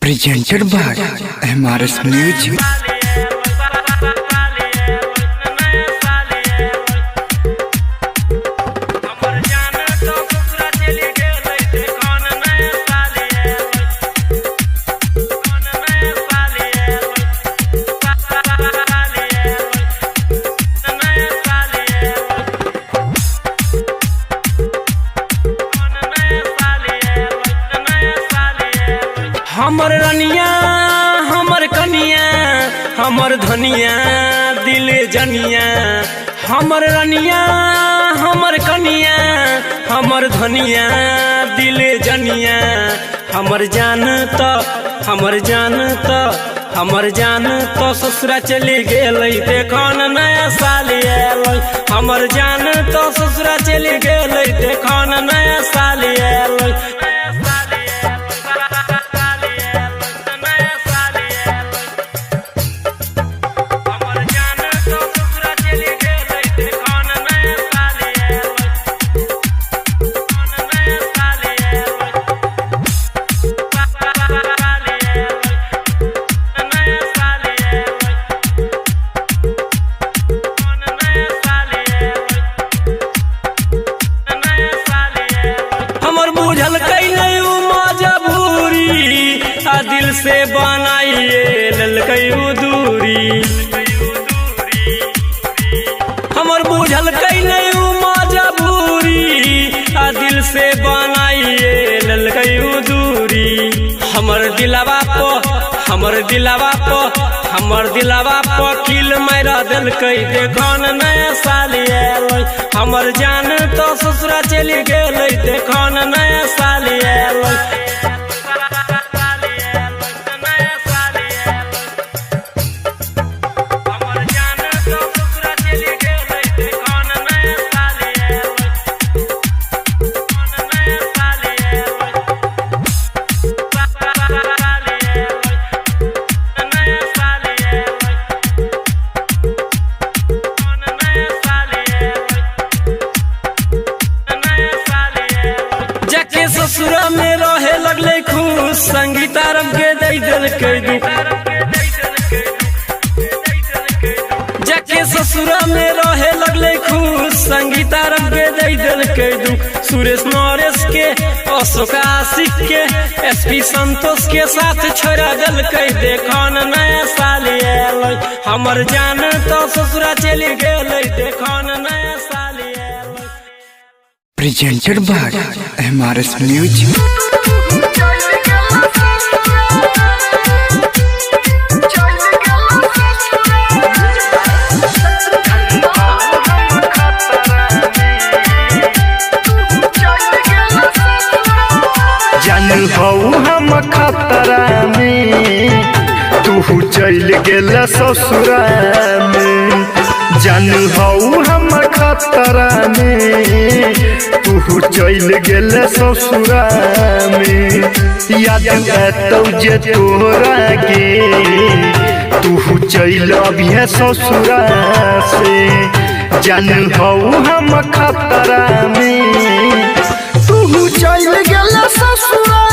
Presented by MRS Music. हमर रनिया, हमर कनिया, हमर धनिया, दिल जनिया। हमर रनिया, हमर कनिया, हमर धनिया, दिल जनिया। हमर जान त, हमर जान त, हमर जान तो ससुरा चली गेलै, देखन नया साल एलै। हमर जान तो ससुरा चली गेलै, देखन नया साल एलै। हमर बुझल कैले उ मजबूरी, आ दिल से बनाइए ललकै उ दूरी। हमर बुझल कैले उ मजबूरी, आ दिल से बनाइए ललकै उ दूरी। हमर दिलवा प, हमर दिलवा प, हमर दिलवा प किल मारा देलकै, देखन नया साल एलै। हमर जान तो ससुरा चली गेलै, देखन नया साल एलै। जाके ससुरा में रहे लगले खुश, संगीता रब के दे देलकै दुख। जाके ससुरा में रहे लगले खुश, संगीता रब के दे देलकै दुख। सुरेश नरेश के, अशोक आशिक के, एसपी संतोष के साथ छोड़ा देलकै, देखन नया साल एलै। हमर जान तो ससुरा चली गेलै, देखन नया साल एलै। Presented by MRS Music. जान हऊ हम खतरा में, तू चल गेल ससुरा में। जान हऊ हम खतरा में, तू चल गेल ससुरा में। याद एतौ जे तोरा गे, तू चल अभी ससुरा से। जान हऊ हम खतरा में, तू चल गेल ससुरा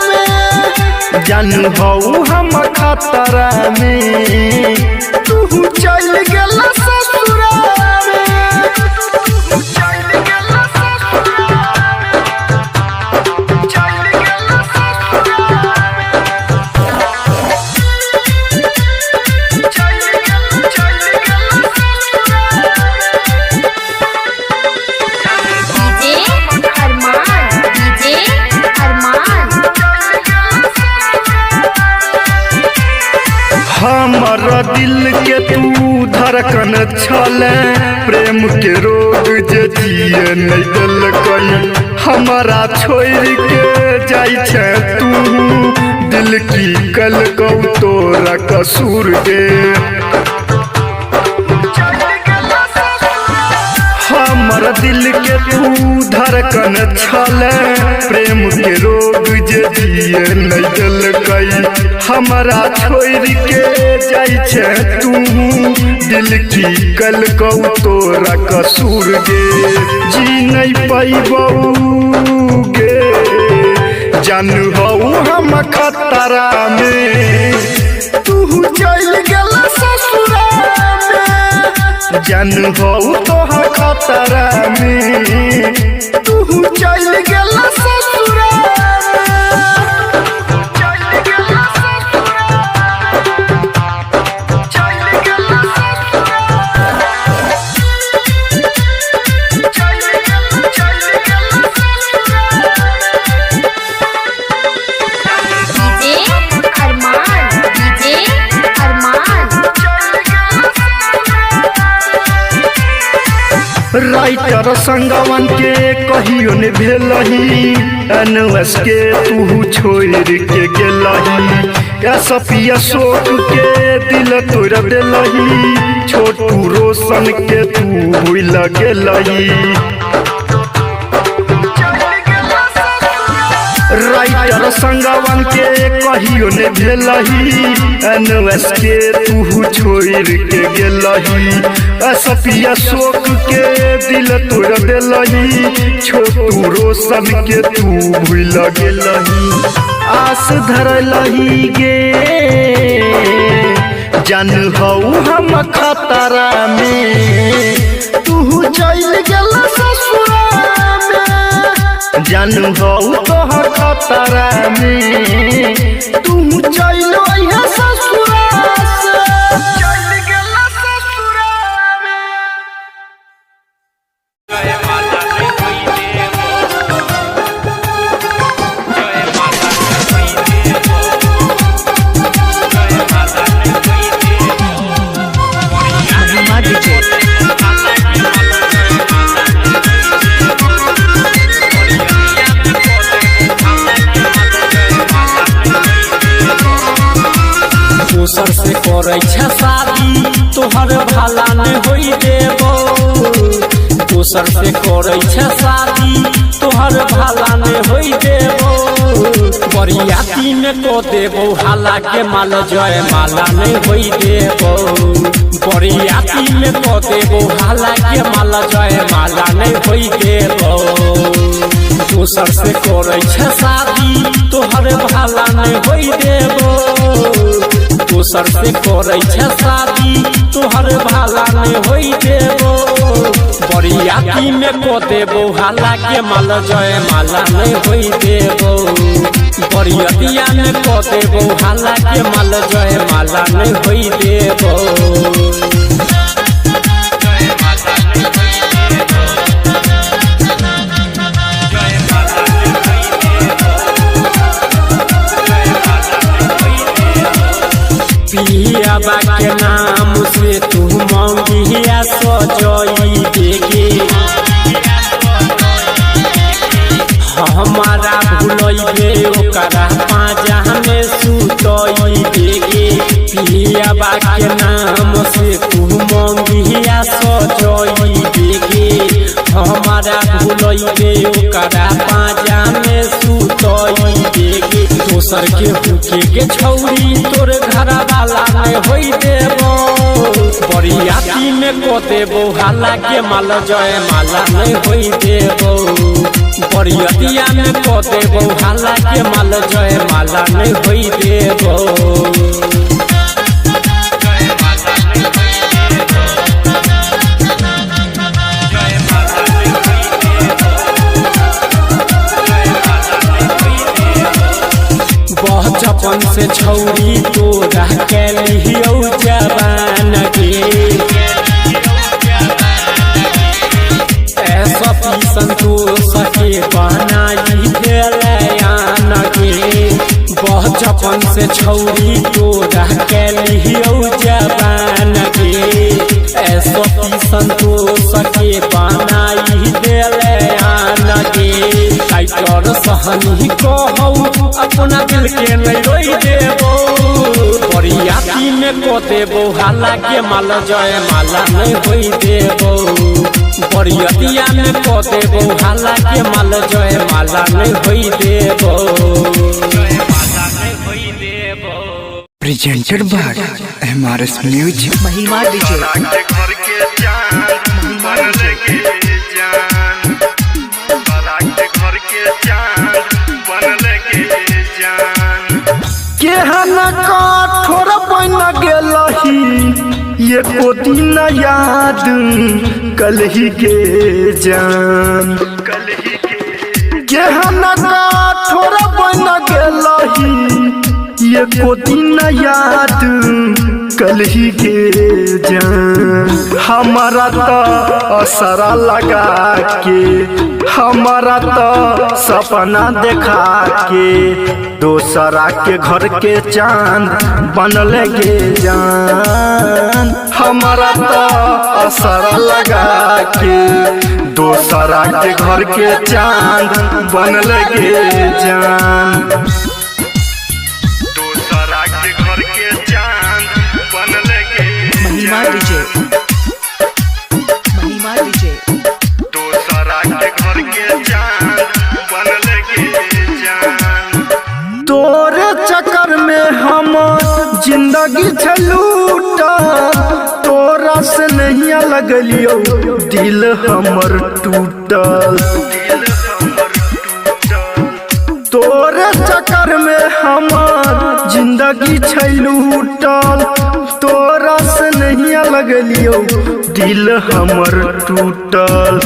में। जान हऊ हम खतरा में, तू चल गेल ससुरा में। तू चल गेल ससुरा में। चल गेल ससुरा में। चल गेल, चल गेल ससुरा में। डीजे अरमान, डीजे अरमान। हमर दिल के तू धड़कन छले, प्रेम के रोग जे जिए नहीं देलकै। हमारा छोड़ के जाइ छै तू, दिल की कलकौ तोरा कसूर गे। हमर दिल के तू धड़कन छले, प्रेम के रोग जे जिए नहीं देलकै। हमारा छोड़ के जाइ छै तू, दिल की कलकौ तोरा कसूर गे। जी नहीं पैबौ गे, जानू हऊ हम खतरा में तू चल गेल ससुरा में। जानू हऊ तोहर खतरा में तू चल गेल ससुरा DJ Arman DJ Arman writer संगवन के कहियो ने भेलही एनएस के तू छोड़ के गेलही एसपी अशोक के दिल तोड़ देलही छोटू रोशन के तू भूल गेलही। राइटर संगवन के कहियो ने भेलही एनएस के तू छोड़ के गेलही एसपी अशोक के दिल तोड़ देलही छोटू रोशन के तू भूल गेलही। आस धरलही गे जान हऊ हम खतरा में तू चल गेल ससुरा में। जान हऊ तोहर खतरा में तू चल अइहे ससुरा से। चल गेल ससुरा में। महिमा डीजे दोसर से करै छै शादी तोहर भाला नहीं होई देबो। दोसर से करै छै शादी तोहर भाला नहीं होई देबो। बरियाती में को देबो हाला के माल जय माला नहीं होई देबो। बरियाती में को देबो हाला के माल जय माला नहीं होई देबो। दोसर से करै छै शादी तोहर भाला नहीं होई देबो। दोसर से करै छै शादी तोहर भाला नहीं होई देबो। बरियाती में को देबो हाला के माल जय माला नहीं होई देबो। बरियातिया में को देबो हाला के माल जय माला नहीं होई देबो। पियाबा के नाम से तू मंगिया सजई देगे। हमारा भूलइबे ओकरा पाँजा में सुतई देगे। पियाबा के नाम से तू मंगिया सजई देगे। हमारा भूलइबे ओकरा पाँजा में सुतई देगे। दोसर के हुके के छौरी तोर घर वाला नहीं होई देबो। बरियाती में को देबो हाला के माल जय माला नहीं होई देबो। बरियातिया में को देबो हाला के माल जय माला नहीं होई देबो। बचपन से छौरी तोरा कैलियौ जवान गे। एसपी संतोष के बनाई देलयान गे। बचपन से छौरी तोरा कैलियौ जवान गे। एसपी संतोष के बनाई देलयान गे। टाइटर सहनी कहौ अपना दिल के नहीं रोई देबो। बरियाती में को देबो हाला के माल जय माला नहीं होई देबो। बरियातिया में को देबो हाला के माल जय माला नहीं होई देबो। Presented by MRS music. Mahima DJ घर के जान बनल के जान घर के जान बनल के केहन कठोर बन गेलही एको दिन याद कलही गे जान। केहन कठोर बन गेलही एको दिन याद कलही गे जान। हमारा तो असरा लगा के, हमारा तो सपना देखा के, दोसरा के घर के चांद बनल गे जान। हमारा तो असरा लगा के दोसरा के घर के चांद बनल गे जान। दोसरा के घर के चांद बनल गे। महिमा विजय, महिमा विजय। दोसरा के घर के चांद बनल गे जान। तोरे चक्कर में हम जिंदगी छलूटल, तोरा से नहीं लगलियो दिल हमर टूटल। तोरे चक्कर में हमर जिंदगी छलूटल, तोरा से नहीं लगलियो दिल हमर टूटल।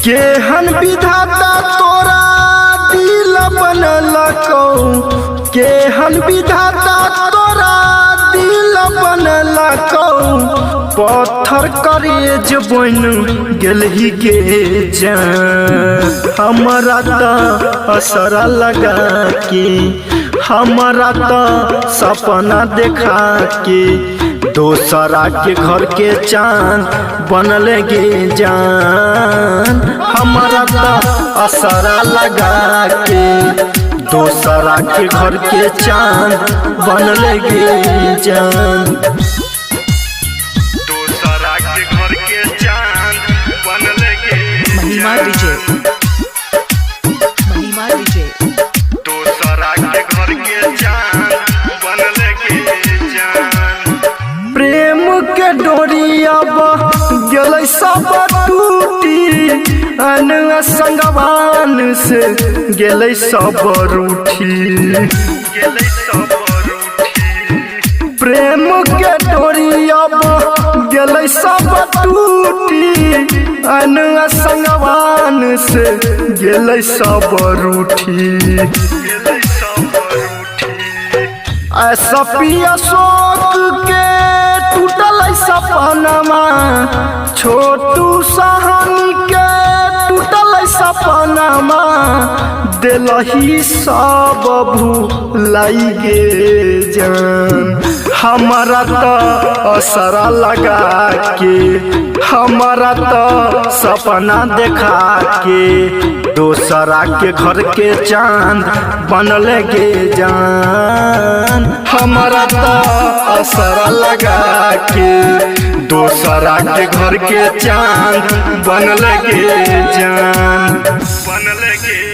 केहन विधाता तोरा दिल बनलकौ, केहन विधाता तोरा दिल बनलकौ, पत्थर करेज बन गेलही गे जान। हमरा तो असरा लगा के, हमारा तो सपना देखा के, दोसरा के घर के चांद बनल गे जान। हमारा तो असरा लगा के दोसरा के घर के चांद बनल गे जान। दोसरा के घर के चांद बनल गे। महिमा विजय, महिमा विजय। दोसरा के घर के चांद बनल गे जान। प्रेम के डोरिया गेलै सब टूटी, अन संगवान से गेलै सब रूठी। प्रेम के डोरिया गेलै सब टूटी, अन संगवान से गेलै सब रूठी। ऐसा पिया शोक के टूटल सपनमा, छोटू सहनी के टूटल सपनमा, दिलही सब भूलाई गे जान। हमारा तो असरा लगा के, हमारा तो सपना देखा के, दोसरा के घर के चांद बनल गे जान। हमारा तो असरा लगा के दोसरा के घर के चांद बनल गे जान। बनल गे।